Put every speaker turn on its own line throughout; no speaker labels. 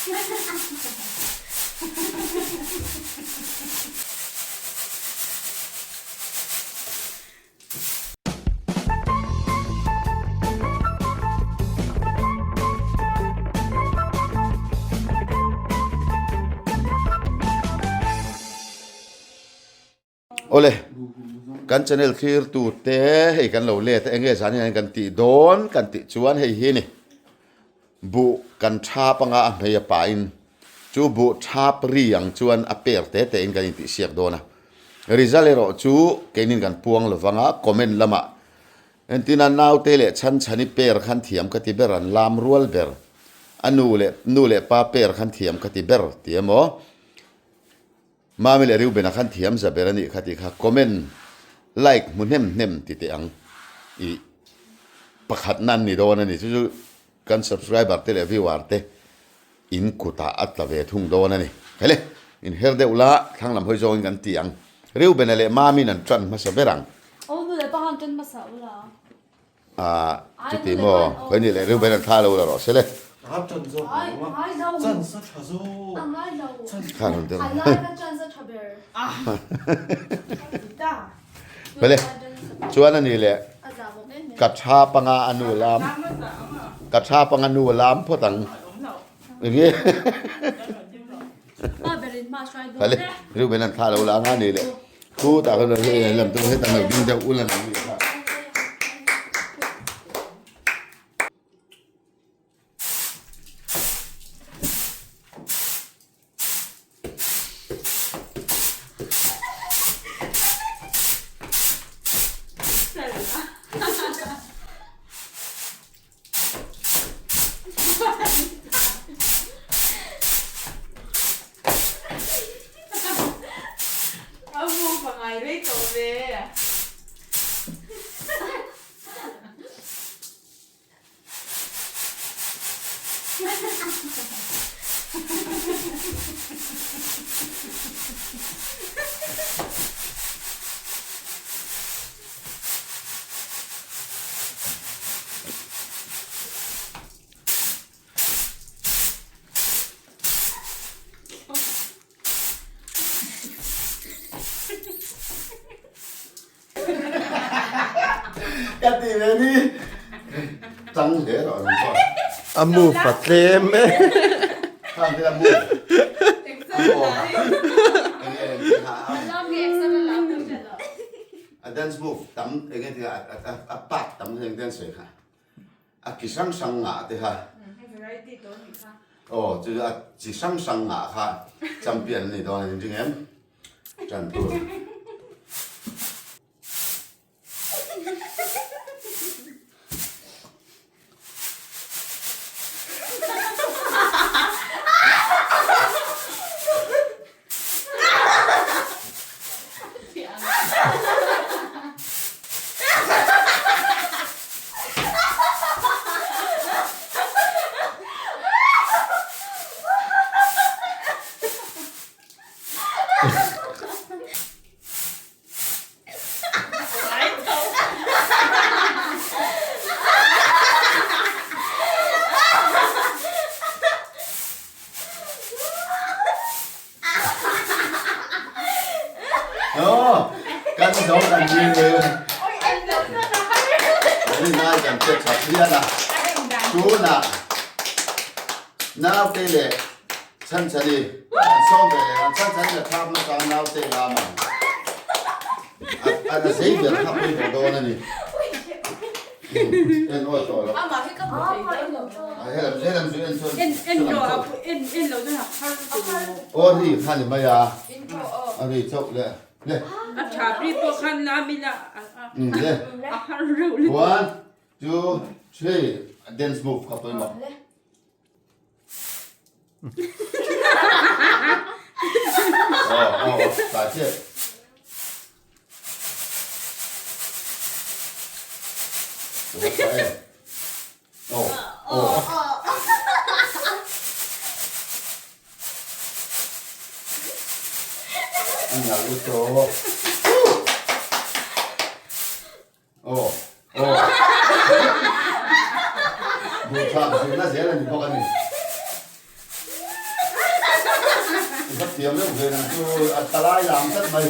Awle, kan channel thlir tute hei kan lo let a, enge zan hian kan tih dawn kan tih chuan hei hi ni buh kan thap anga a hmei a pahin chu buh thap ri ang chuan a per te te in kan intih siak dawn a, result erawh chu keinin kan puang lo vang a, comment lamah entina naute leh chhan chhani per khan thiam ka ti ber an lam rual ber, a nu leh nu leh pa per khan thiam ka ti ber tih emaw. Mami leh Reuben-a khan thiam za ber a nih kha tih kha comment, like hmu hnem hnem ti teh ang i pakhatna an ni dawn a ni. Chu chu kan subscriber te leh viewer te in kutah a tla ve thung dawn a ni. Hele, in her deuh la, thlang lam hawi zawngin kan ti ang. Reuben-a leh Mami'n an tan hmasa ber ang.
Aw nu leh pa khan tan hmasa ula.
Ah, chuti maw? Khawi nih leh Reuben an thla lo la rawh se le. Vale, chuan a nih leh ka tha panga a nu lam, ka tha panga nu lam phawt ang. Enge? Vale, Reuben an thla lo la anga nih leh. Khu tah khan hei lam chu hetah lo ding deuh ul a ni nih kha.
A mu pangai rei tawh ve.
Ka ti ve ni chang hle rawh ang chuan.
A move a tlem e.
Khang thil a move. A move a. Enge enge ha. A dance move tam enge ti a a part tam eng dance kha. A ki hrang hrang ngah te kha.
Variety tawh nih kha.
Aw chu a chi hrang hrang ngah kha champion a ni dawn a ni ring em? Ṭan tur. Kan zo kan ni nai kan che tha phian a tuna naute leh chhan chhani an sawm ve leh ang chhan chhani a thap hmasa naute lam ang a zei ber kha pawimawh dawn a ni en awi tawh lo helam helam chu en chuan aw ri kha ni mai a a ri chauh le le
a tha ri pawh khan lam ila
le
a har reuh lutuk
one two three dance move kha pawimawh Aw aw ta chiah. Aw aw. An la lutuk. Aw aw Duhthla zirna zel a ni bawk a ni. va thiam reuh ve nang chu a talai lam tlat mai.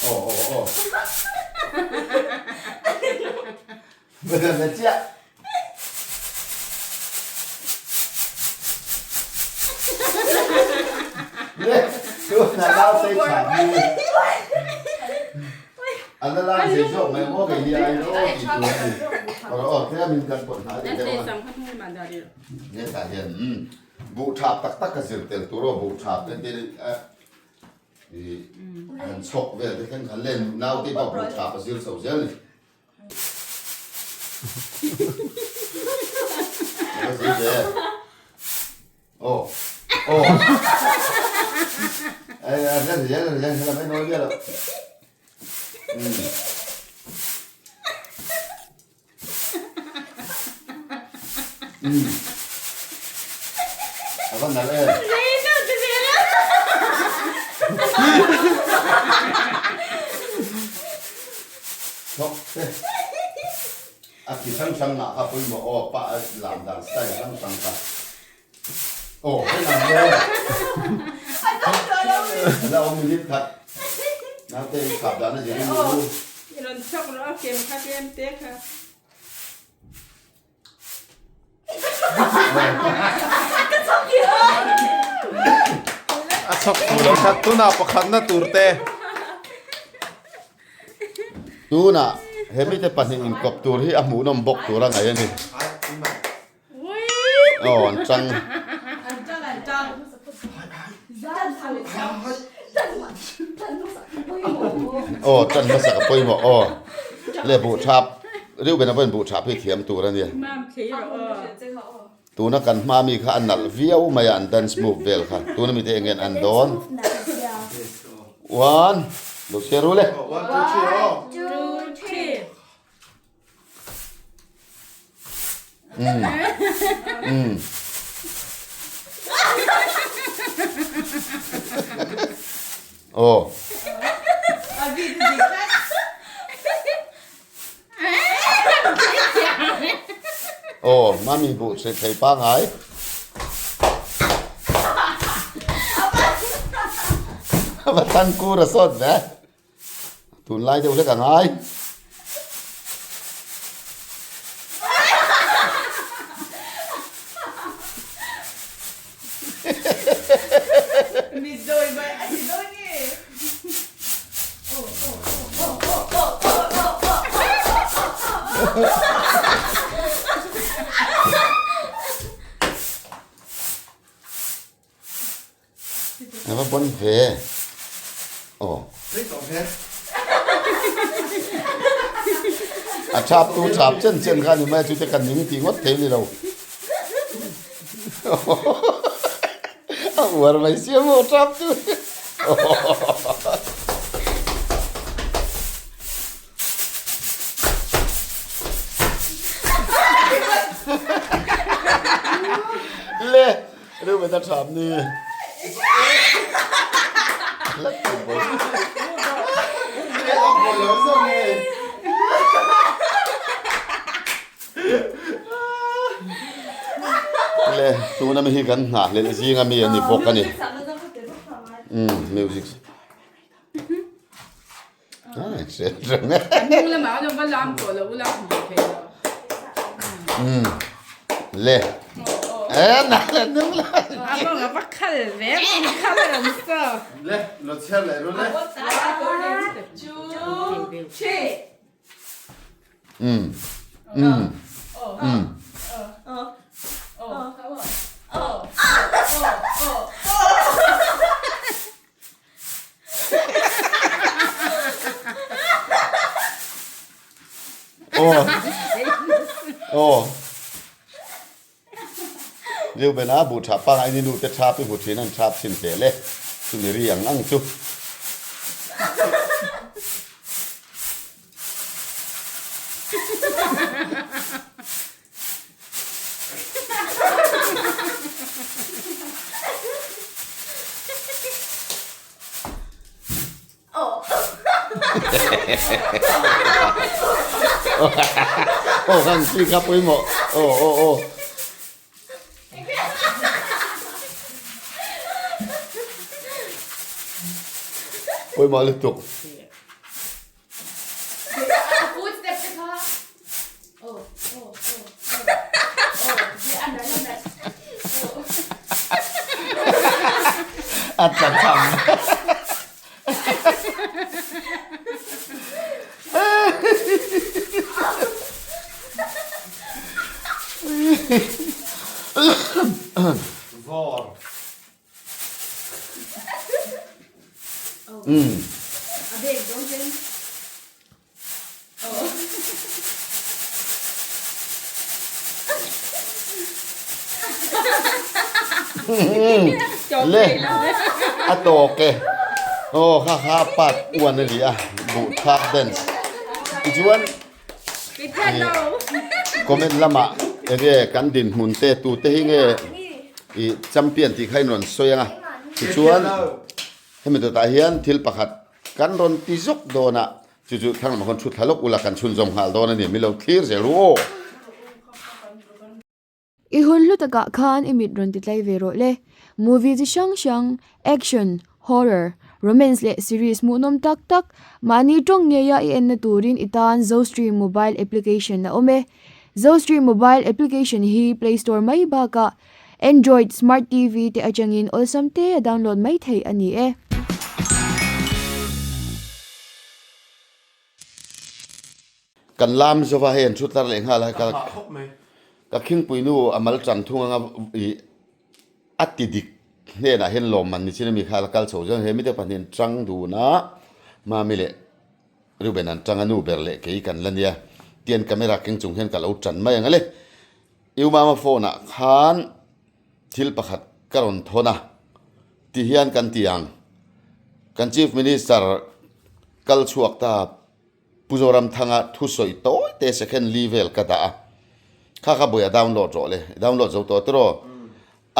Aw aw aw. Belen chiah. Le, tunah naute tha hi a la lang zei zawk mai maw kei hi ai rawh tih tur a ni. Aw aw tlem in kan pawt hnai deuh a. Hetah hian buh thap tak tak a zir tel tur aw buh thap te han chhawk vel te thleng khan len naute pawh buh thap a zir chho zel a ni. A chi hrang hrang ngah kha pawimawh aw pa a lam dan style hrang hrang kha aw hei ang le a la awm minute khat naute i khap dan a zir in u.
I rawn chhawk rawh a kem kha tlem te kha.
A chhawk tur lo kha tunah pakhatna tur te.
Tunah he mite pahnih inkawp tur hi a hmuhnawm bawk tur a ngaih a ni. Aw an tang. Aw tan hmasa ka pawimawh aw le buh thap Reuben a pawhin buh thap hi thiam tur a nia. Tuna kan hma mi kha a nalh viau mai a an dance move vel kha tuna mite eng nge an dawn. One, lo chhiar ru le.
Two, three.
Mm. Mm. Aw. Aw, mami buh thei thei pangai. Va tang kur a sawt ve. Tunlai deuh hlek a ngai. A va pawn ve. Aw. A thap tu thap chen chen kha ni mai chu te kan ning tih ngawt thei ni lo. A uar mai sia maw thap tu. Le Reuben a thap ni. Le tuna mi hi kan nghah hlelh zinga mi a ni bawk a ni. Umm music.
Hnung lamah an awm a lam tawh lo ula hmu thei lo.
Umm le e na le hnung lam.
A mawng a va khal ve a mawng khal an sa.
Le lo chhiar leh ru le.
Two, three.
Umm umm umm. Aw aw Reuben a buh tha pangai ni nu te thap i hmu thin an thap thin hle le chumi ri ang ang chu. Aw khan chi kha pawimawh aw aw aw. Pawimawh lutuk. A tla tham.
Vawr.
Le a tawk e aw kha kha part one a ni a buh thlak dance tichuan comment lamah enge kan dinhmun te tute hi nge ih champion tih kha in rawn sawi ang a tichuan hemi tawtah hian thil pakhat kan rawn ti zawk dawn a. Chu chu thlang lamah khawn thu thla lawk ula kan chhunzawm nghal dawn a ni, min lo thlir zel ru aw.
I hun hlu takah khan i mit rawn ti tlai ve rawh le. Movie chi hrang hrang, action, horror, romance leh series hmuhnawm tak tak mahni tawng ngeia i enna turin i tan Zostream mobile application a awm e. Zostream mobile application hi Play Store mai bakah Android Smart TV te atangin awlsam te a download mai theih a ni e.
Kan lam zova hei an thu tlar leh nghal a ka ka khingpui nu a mal tang thung anga ih a ti dik hnenah hian lawmman ni chin a mi kha a kal chho zel he mite pahnih an tang dun a mami leh Reuben an tang a nu ber leh kei kan la nia tian camera keng chung hian ka lo tan mai ang a le. U Mama phone ah khan thil pakhat ka rawn thawn a, ti hian kan ti ang. Kan Chief Minister kal chhuak ta Pu Zoramthanga thusawi tawi te second li vel ka dah a, kha kha buai a download rawh le, i download zo tawh tiraw?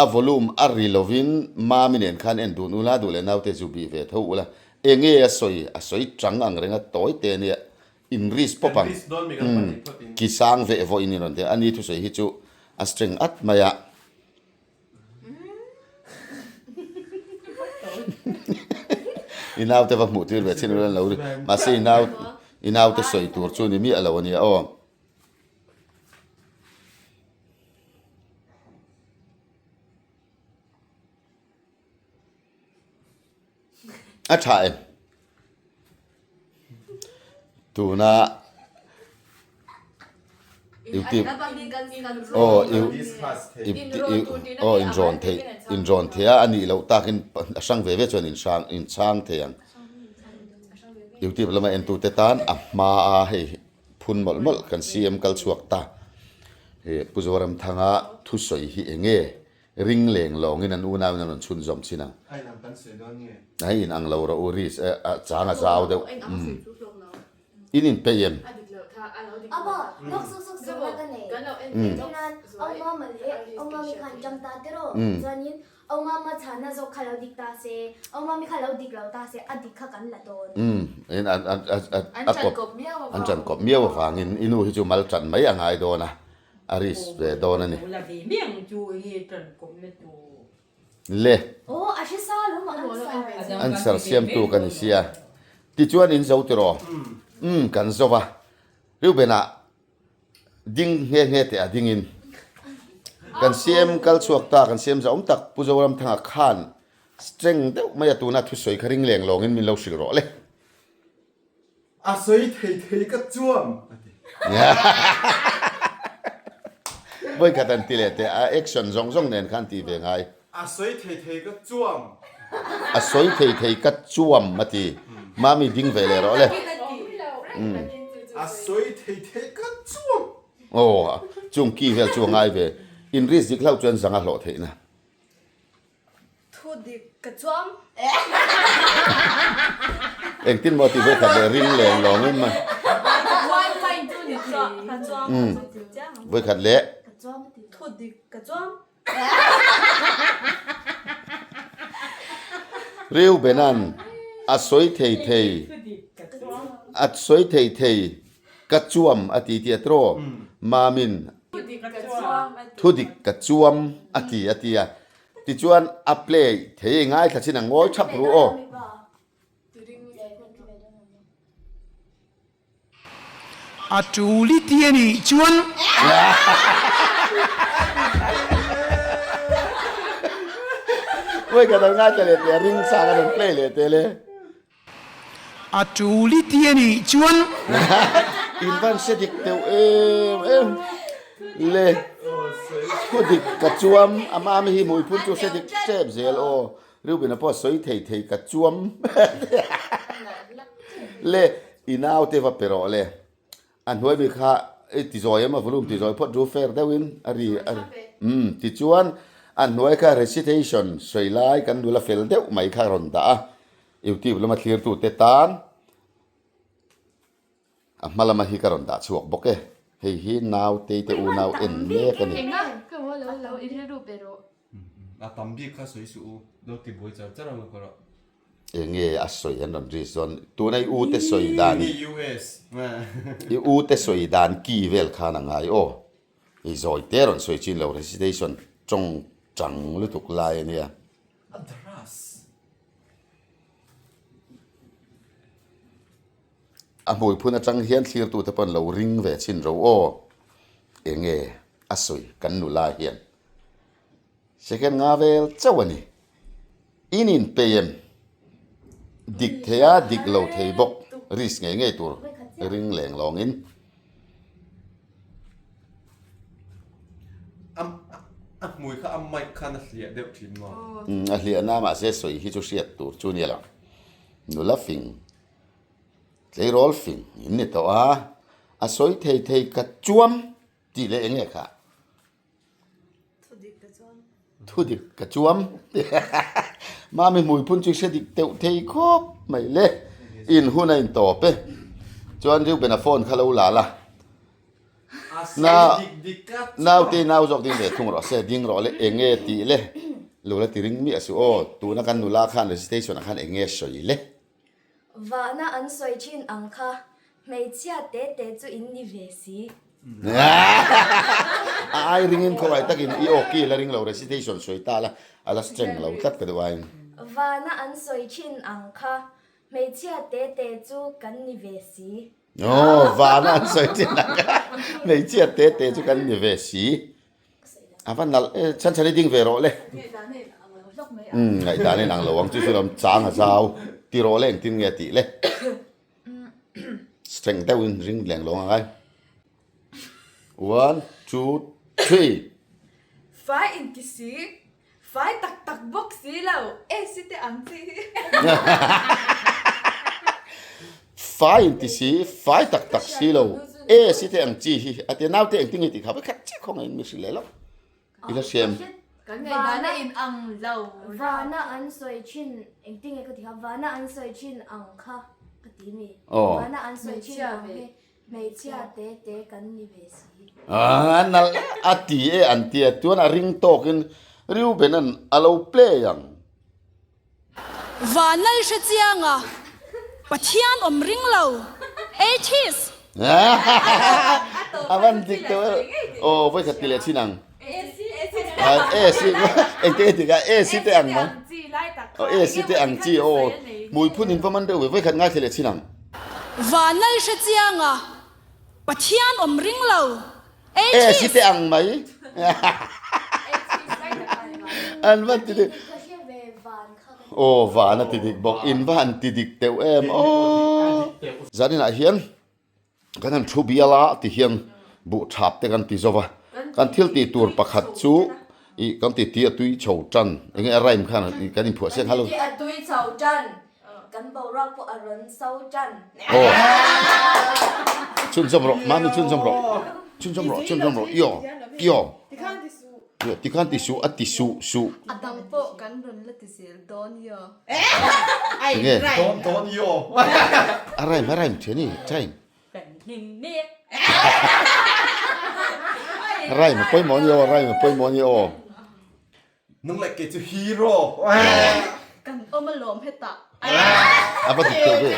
A volume a ri lovin Mami nen khan en dun ula, duh leh naute zu bih ve tho ula, enge a sawi, a sawi chang ang reng a tawi te nia. In risk pawp ang. Umm ki sang veh vawh in rawn ti a, ani thusawi hi chu a strength at mai a. I naute va hmuh tir ve chin ula lo mahse i nau i naute sawi tur chu ni miah lo ania aw. A tha em? Tuna YouTube aw aw inrawn theih inrawn theih a a nih loh takin a hrang ve ve chuan in hrang in chhang thei ang. YouTube lama entute tan a hma a hei phun mawlh mawlh kan CM kal chhuak ta. He Pu Zoramthanga thusawi hi eng nge? Ring leng lawngin an unauin an rawn chhunzawm chin ang.
A inang kan sawi dawn nge?
A inang lo rawh u Riz e, a chang a zau deuh. Umm. In inpeih em? Umm. Umm. In an an a a kawp an ṭan kawp miau avangin i nu hi chu mal ṭan mai a ngai dawn a. A risk ve dawn a ni. Le. Answer siamtu ka ni sia. Tichuan in zo tiraw? Umm kan zo va. Reuben-ah ding nghe nghe teh a dingin kan CM kal chhuak ta, kan CM zahawm tak Pu Zoramthanga khan strength deuh mai a tuna thusawi kha ring leng lawngin min lo hrilh rawh le.
A sawi thei thei ka chuam a ti.
Vawikhat an ti leh teh a action zawng zawng nen khan ti ve ngai.
A sawi thei thei ka chuam.
A sawi thei thei ka chuam a ti. Mami ding ve leh rawh le.
A sawi thei thei ka chuam.
Aw chung ki vel chu a ngai ve. In risk dik hlauh chuan zang a hlawh theihna.
Thu dik ka chuang.
Engtin maw tih vawikhat leh ring leng lawng in ma. Vawikhat leh.
Thu dik ka chuang.
Reubenan. A sawi thei thei a sawi thei thei ka chuam a ti tih a tiraw Mamin thudik ka chuam a ti a ti a tichuan a play thei ngaithla chin a ngawi thap ru aw.
A tul i ti a nih chuan.
Oi ka dang ngaithla leh teh a ring sang a rawn play leh teh le.
A tul i ti a nih chuan.
In van hre dik deuh em em le. Thu dik ka chuam a mami hi hmuiphun chu hre dik tep zel aw. Reuben-a pawh a sawi thei thei ka chuam le i naute va pe rawh le a hnuai mi kha i ti zawi em a volume ti zawi phawt ru fair deuhin a ri a ri umm tichuan a hnuai kha recitation sawi lai kan nula fel deuh mai kha a rawn dah a youtube lama thlirtute tan A hma lama hi ka rawn dah chhuak bawk e. Hei hi nautei te unau en mek a ni.
Enga ka maw lo lo i rilru pe rawh.
A tam bik kha sawi suh u, lo ti buai char char ang u ka rawh.
Enge a sawi an rawn risk dawn, tuna i u te sawi dan,
Ni US.
I u te sawi dan ki vel khan a ngai aw. I zawi te rawn sawi chin lo recitation tawng chang lutuk lai a nia.
A dras.
A hmuiphun atang hian thlirtute pawh an lo ring ve chhin ro aw. Enge a sawi kan nula hian second nga vel chauh a ni. In inpei em? Dik thei a, dik lo thei bawk risk ngei ngei tur ring leng lawngin.
A hmui kha a mic khan a hliah deuh thin maw?
A hliahna mahse sawi hi chu hriat tur chu nia lo. Nula fing, tleirawl fing in ni tawh a, a sawi thei thei ka chuam tih leh eng nge kha?
Thudik ka chuam.
Thudik ka chuam. Mami hmui phun chu hre dik teuh thei khawp mai le. In hun a in tawp e. Chuan Reuben-a phone kha lo la la. Na naute nau zawk ding ve thung rawh se ding rawh le eng nge tih le lo la ti ring miah suh aw tuna kan nula khan recitation ah khan eng nge sawi le.
Vahna an sawi thin ang kha hmeichhia te te chu in ni ve si.
A ai ringin khawngaih takin i aw ki la ring lo recitation sawi ta la a la strength lo tlat ka duh aiin.
Vahna an sawi thin ang kha hmeichhia te te chu kan ni ve si.
Aw, vana an sawi thin ang kha. Hmeichhia te te chu kan ni ve si. A va nalh e, chhan chhan i ding ve rawh le. Umm, ngaihdan in ang lo ang chu chu lam chang a zau. Ti rawh le engtin nge tih le. Strength deuhin ring leng lawng ang ai. One, two, three.
Fai inti si. Fai tak tak bawk si lo, AC te ang chi hi.
Fai in ti si, fai tak tak si lo, AC te ang chi hi. A tia naute engtin nge tih kha vekhat chiah khaw ngeiin mi hrilh leh lo. I la hriam.
Kan ngaihdan a in ang lo.
Vana an sawi thin engtin nge ka ti kha, vana an sawi thin ang kha ka ti mi. Vana an sawi thin ang hi Hmeichhia te te kan ni ve si.
A nalh a ti e an tia chuan a ring tawkin Reuben-a'n a lo play ang.
Vanlal hre chianga Pathian awm ring lo, atheist.
A van dik deuh e. Aw vawikhat ti leh chin ang. AC engte nge tika AC te ang mai. Aw AC te ang chi aw hmui phun in va man deuh ve vawikhat ngaithla leh chin ang.
Vanlal hre chianga Pathian awm ring lo, atheist.
AC te ang mai. An va ti dik. Aw van a ti dik bawk in va han ti dik teuh em aw. Zaninah hian Kan han thu bial a ti hian buh thap te kan ti zo va, kan thil tih tur pakhat chu ih kan ti ti a tui chho tan eng nge a rhyme khan kan inphuah siak nghal lo.
Kan ti ti a tui chho tan, kan boruak pawh a rawn so tan.
Aw chhunzawm rawh mami chhunzawm rawh chhunzawm rawh chhunzawm rawh iaw iaw tikhan ti suh a ti suh suh.
A dang pawh kan rawn la ti zel dawn iaw.
Enge?
Dawn dawn iaw.
A rhyme a rhyme thian i time.
Kan hlim mek.
Rhyme a pawimawh ani aw rhyme a pawimawh ani aw.
Nung leh kei chu hero.
Kan awm alawm hetah.
A va dik tawh ve.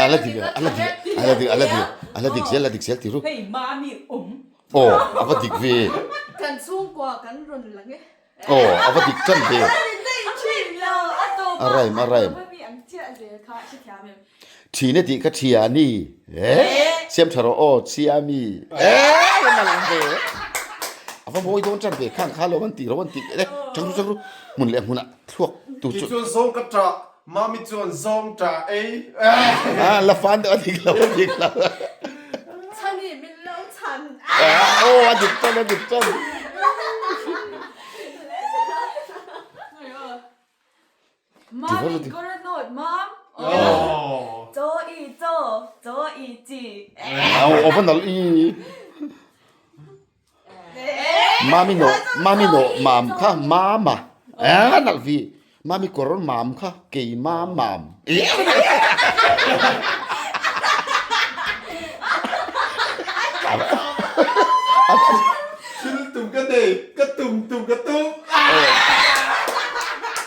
A la dik a la dik a la dik a la dik a la dik zel a dik zel ti ru.
Hei mami awm.
Aw a va dik ve.
Kan chhungkua kan rawn lang e.
Aw a va dik tan ve. A rhyme a rhyme. Thine tih kha thia ni. Eh siam tha rawh aw chhia mi. Eh a va nalh ve. A va mawi dawn tan ve khang kha lo an tih ro an tih eh chang ru chang ru hmun leh hmunah thluak tu chu.
Kei chuan zawng ka tah mami chuan zawng tah ei.
Ah la fan deuh a dik lo a dik lo.
Chhani min lo chhan.
Aw a dik tan a dik tan.
Mami goranot mam. Chaw i chaw chaw i chi.
Aw aw va nalh i. Mami no mami no mam kha mama. A nalh vi. Mami kawr mam kha keima mam.
Thil tum ka nei, ka tum tum ka tum.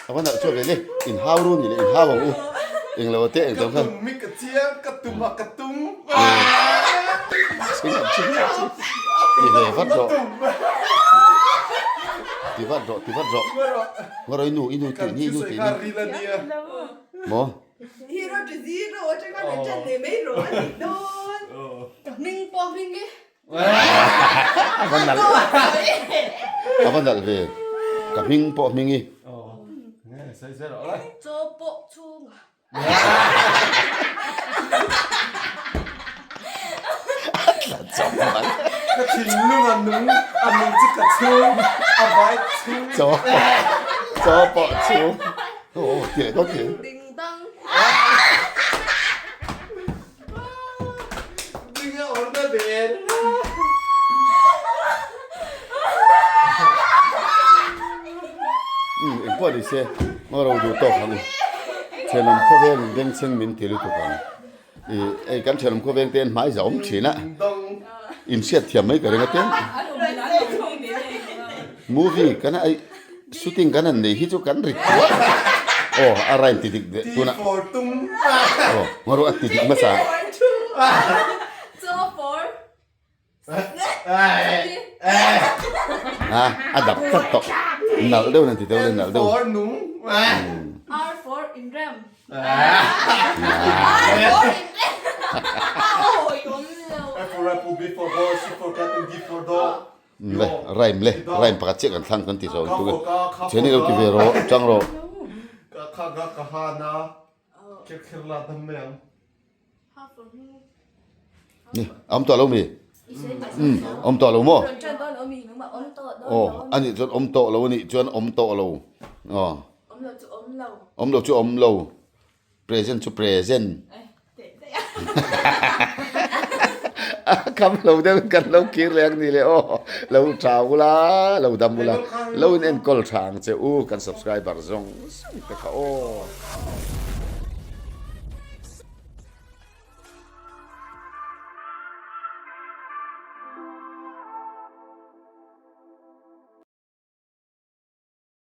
A va nalh chuak ve le, in hau ru ni le in hau ang u. Eng lo te eng to kha.
Ka tum mi ka chiang, ka tum a ka tum.
Ching ching ching. Ti ve vat rawh. Ti vat rawh, ti vat rawh. Ngarawh i nu, i nu tih ni, i nu tih ni. Maw?
Hero to zero atanga kan ṭan leh mai rawh a nih dawn. Ka hming pawh hming e.
A va nalh a va nalh ve. Ka hming pawh hming i.
Chaw pawh chhungah.
A tla chawp mai.
Ka thinlung a nung a nung chu ka chhung a vai chhung.
Chaw chaw pawh chhung. Aw ti leh dawt thei.
Ding dang.
Ding a awm na ber.
Um engpawh ni se ngaw ro duh tawk ang thenawm khawvel in bengchheng min ti lutuk ang i hei kan thenawm khawvel te an hmai za awm thin a in hriat thiam mai ka ring a te movie kan ai shooting kan han nei hi chu kan ri kual aw a rhyme ti dik deh tunah aw ngaw ro a ti dik hmasa. A a dap tlat tawh. Nalh deuh nan ti deuh le nalh deuh.
For nung.
R for inrem. R for inrem.
A for apple, B for ball, C for cat and D for dog.
Le rhyme le rhyme pakhat chiah kan thlang kan ti zo tu ke. Cheni lo ti ve rawh chang rawh.
Ka kha ga ka ha na. Kher kher la dam mai ang.
Ni, a awm tawh lo mi? Umm, awm tawh lo maw? Aw, a nih chuan awm tawh lo a nih chuan awm tawh lo. Aw. Awm lo chu awm lo. Present chu present. A kham lo deuh in kan lo kir leh ang ni le aw. Lo tha ula, lo dam ula, lo in enkawl tha ang che u kan subscriber zawng zawng te kha aw.